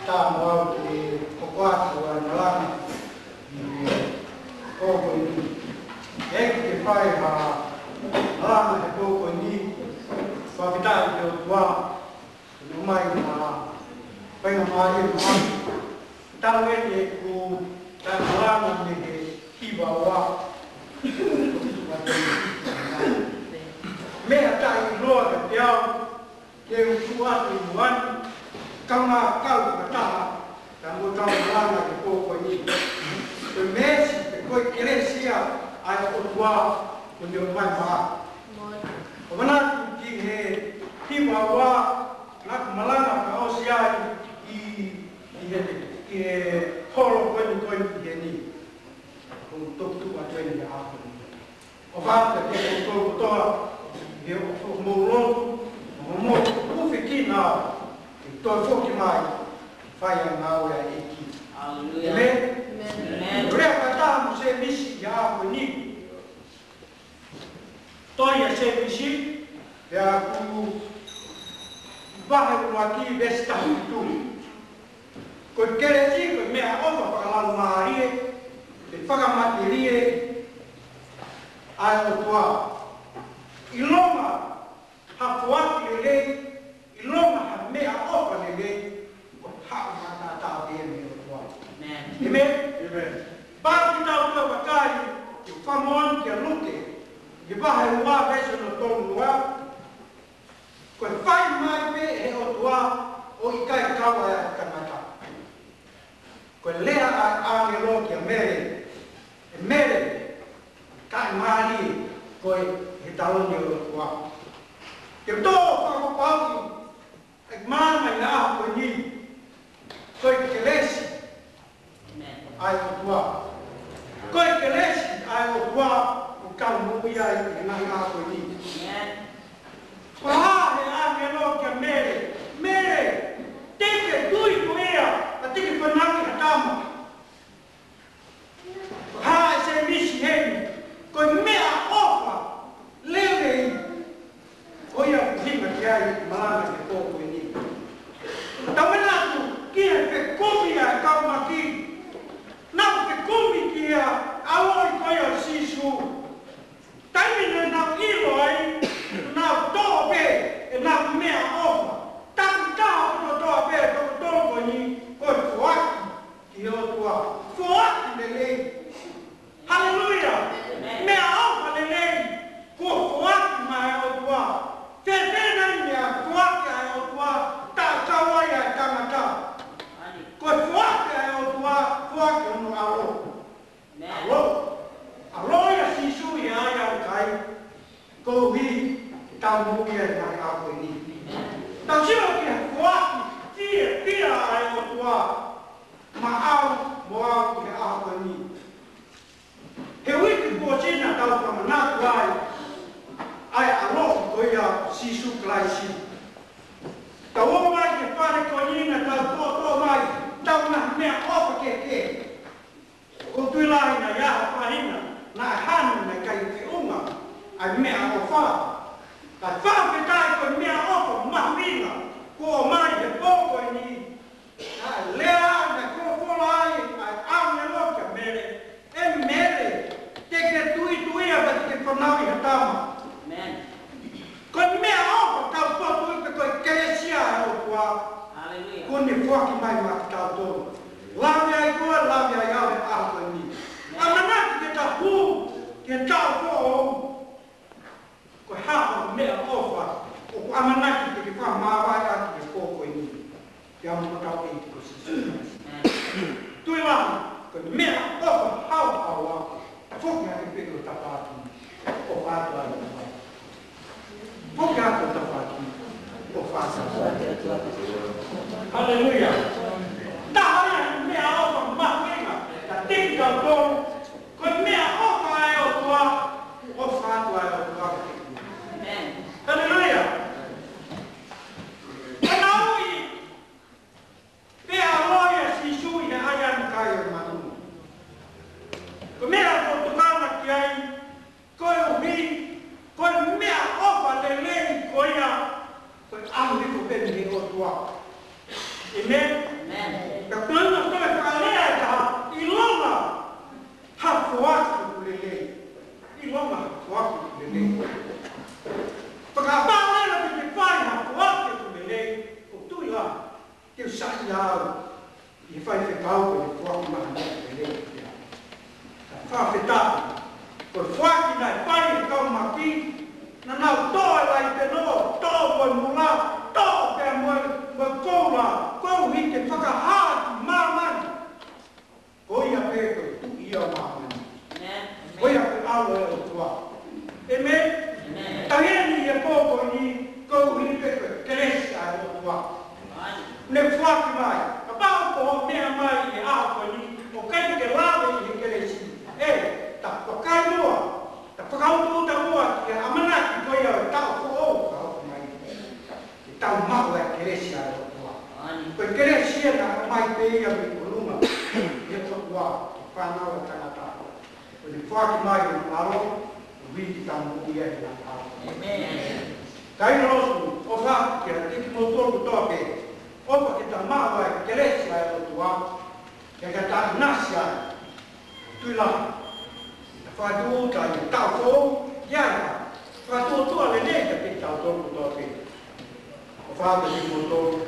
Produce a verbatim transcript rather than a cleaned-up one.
Tau mau ke hoko atu ʻa e malanga ʻi he pō ko eni. ʻEiki, ke fai ha malanga he pō ko eni, fakafetaʻi ki he ʻOtua, ʻomai ha faingamālie maʻaku. Talu eni ʻeku tau malanga mei he hiva ua. Meʻa taʻeʻiloa kiate au, ke u tuʻu atu ʻi muʻa ni, kaungā kau fakataha, ka mo tau malanga he pō ko eni. Ko e meesi, pe ko e kelesi ia ʻa e ʻOtua, kuo ne ʻomai maʻaku. ʻO manatu ki he hiva ua, naʻa ku malanga fakaʻosi ai ʻi, ʻi he, ʻi he holo ko eni ko eni ʻi heni. Ko e toki tuʻu atu eni ʻa e ʻaho ni. ʻOfa atu kiate kimoutolu kotoa, ʻi he ʻofa mo e lotu, mo hoʻomou ʻufiʻufi kinaua, ke toe foki mai, fai ʻa e ngāue ʻa e ʻEiki. Hallelujah. ʻĒmeni. Amen. Amen. Lea fakataha mo Sēmisi ʻi he ʻaho ni. Tohi ʻa Sēmisi, pea ko e vahe ʻuluaki veesi taha fitu. Ko e kelesi, ko e meʻaʻofa fakalaumālie, pe fakamatelie ʻa e ʻOtua. ʻIlonga ha foaki lelei, ʻilonga ha meʻaʻofa lelei, ko e haʻu maʻataʻatā pē ia mei he ʻOtua. Amen. Amen. Amen. Pea ke tau toe vakai, ke fakamoʻoni kia Luke, ʻi he vahe ua veesi hono tolu ua, ko e fai mai pē ʻe he ʻOtua ʻo ʻikai kau ai ʻa e tangata. Ko e lea ʻa e ʻāngelo kia Mele, ʻE Mele, kae mālie koe ʻi he taloni ʻo e ʻOtua. Ke tau fakapapauʻi ʻa e māmani ʻaho ko eni, ko e kelesi ʻa e ʻOtua. Ko e kelesi ʻa e ʻOtua ʻoku tau moʻui ai ʻi he ngaahi ʻaho ko eni. Ko e hā ʻa e ʻāngelo kia Mele? Mele, te ke tuituia, ka te ke fanauʻi ha tama. Ko e hā ʻa Sēmisi heni? Ko e meʻaʻofa lelei. Ko ia ʻoku ʻuhinga ki ai e malanga he pō ko eni. Tau manatu ki he fekumi ʻa e kau maki. Naʻa nau fekumi ki he ʻaloʻi ko ia ʻo Sīsū. Taimi naʻa nau ʻilo ai, nau toʻo pē ʻenau meʻaʻofa. Takitaha kotoa pē ʻa e toko tolu ko eni, ko e foaki ki he ʻOtua. Foaki lelei. Haleluia. Meʻaʻofa lelei kuo foaki maʻa e ʻOtua. Fēfē nai meʻa foaki ʻa e ʻOtua, taʻekau ai ʻa e tangata? Ko e foaki ʻa e ʻOtua, foaki hono ʻAlo. ʻAlo. ʻAlo ia ʻo Sīsū ʻi he ʻaiʻanga kai. Koeʻuhi ke tau moʻui ai he ngaahi ʻaho ko eni. Tau sio ki he foaki fiefia ʻa e ʻOtua maʻau mo au ʻi he ʻaho ko eni. He uike kuo ʻosi naʻa tau fakamanatu ai ʻa e ʻaloʻi ko ia ʻo Sīsū Kalaisi. Tau ō mai ki he fale ko eni naʻa tau toʻotoʻo mai, tau ngaahi meʻaʻofa kehekehe. ʻOku ou tui lahi naʻe ʻi ai ha faʻahinga naʻe hanu naʻe ʻikai feʻunga ʻa e meʻaʻofa. Ka fakafetaʻi ko e meʻaʻofa mahuʻinga kuo ʻomai he pō ko eni. Naʻe lea, naʻe folofola ai ʻa e ʻāngelo kia Mele, ʻE Mele, te ke tuituia pea te ke fanauʻi ha tama. Amen. Ko e meʻaʻofa tau potu pē ko e kelesi ʻa e ʻOtua. Hallelujah. Kuo ne foaki mai maʻa kitautolu. Lave ai koe, lave ai au he ʻaho ko eni. ʻAmanaki ke tau hū ki he taʻu foʻou. Ko e hā ha meʻaʻofa ʻoku ʻamanaki te ke fakamāvae ʻaki he pō ko eni? Ke ʻamu ko tau ʻEiki ko Sīsū. Tui lahi, ko e meʻaʻofa haohaoa, foki hake pē ki ho tafaʻaki, ʻofa atu ai. Foki hake ki ho tafaʻaki, ʻofa atu ai. Haleluia. Taha ia e meʻaʻofa mahuʻinga, ka tiki kau tolu, ko e meʻaʻofa ʻa e ʻOtua, ʻofa atu ʻa e ʻOtua. Amen. Haleluia. Ko e naʻe ui pē ʻa e ʻAlo ʻia Sīsū ʻi he ʻaiʻanga kai ʻo e manu. Ko e meʻa ʻoku ou tokanga ki ai, koeʻuhi, ko e meʻaʻofa lelei ko ia, ko e ʻalu hifo pē mei he ʻOtua. Amen? Amen. au ʻi he faifekau ko e foaki mai ʻa e lelei ia. Ka fakafetaʻi, ko e foaki naʻe fai ʻe he kau maki, naʻa nau toʻo e laʻi penoa, toʻo mo e mula, toʻo pea mo e, mo e koula, koeʻuhi ke fakahā ki māmani. Ko ia pē ko e Tuʻi ia ʻo māmani. Ko ia ko e ʻAlo ʻo e ʻOtua. ʻĒmeni. Tahi eni ʻi he pō ko eni, koeʻuhi pē ko e kelesi ʻa e ʻOtua. Ne foaki mai. Kapau ko hoʻo meʻa mai ʻi he ʻaho ko eni, ʻoku ʻikai ke lave ʻi he kelesi, ē, ta vakai muʻa, ta fakautuuta muʻa ki he ʻamanaki ko ia ʻo e taʻu foʻou ka hoko mai. Ke tau maʻu e kelesi ʻa e ʻOtua. Ko e kelesi ia naʻe ʻomai pē ia mei ʻolunga ʻe he ʻOtua ki he fānau ʻa e tangata. Ko ʻene foaki mai ʻo e ʻAlo, ʻo viti tamu ia ʻi he ʻaho. ʻĒmeni. Kāinga lotu, ʻofa atu kiate kimoutolu kotoa pē. ʻOfa ke tau maʻu e kelesi ʻa e ʻOtua, ke tau ʻinasi ai. Tui lahi. Fakatūʻuta ʻi he taʻu foʻou, ʻi ai ha fakatūʻuta lelei kiate kitautolu kotoa pē. ʻOfa atu kiate kimoutolu.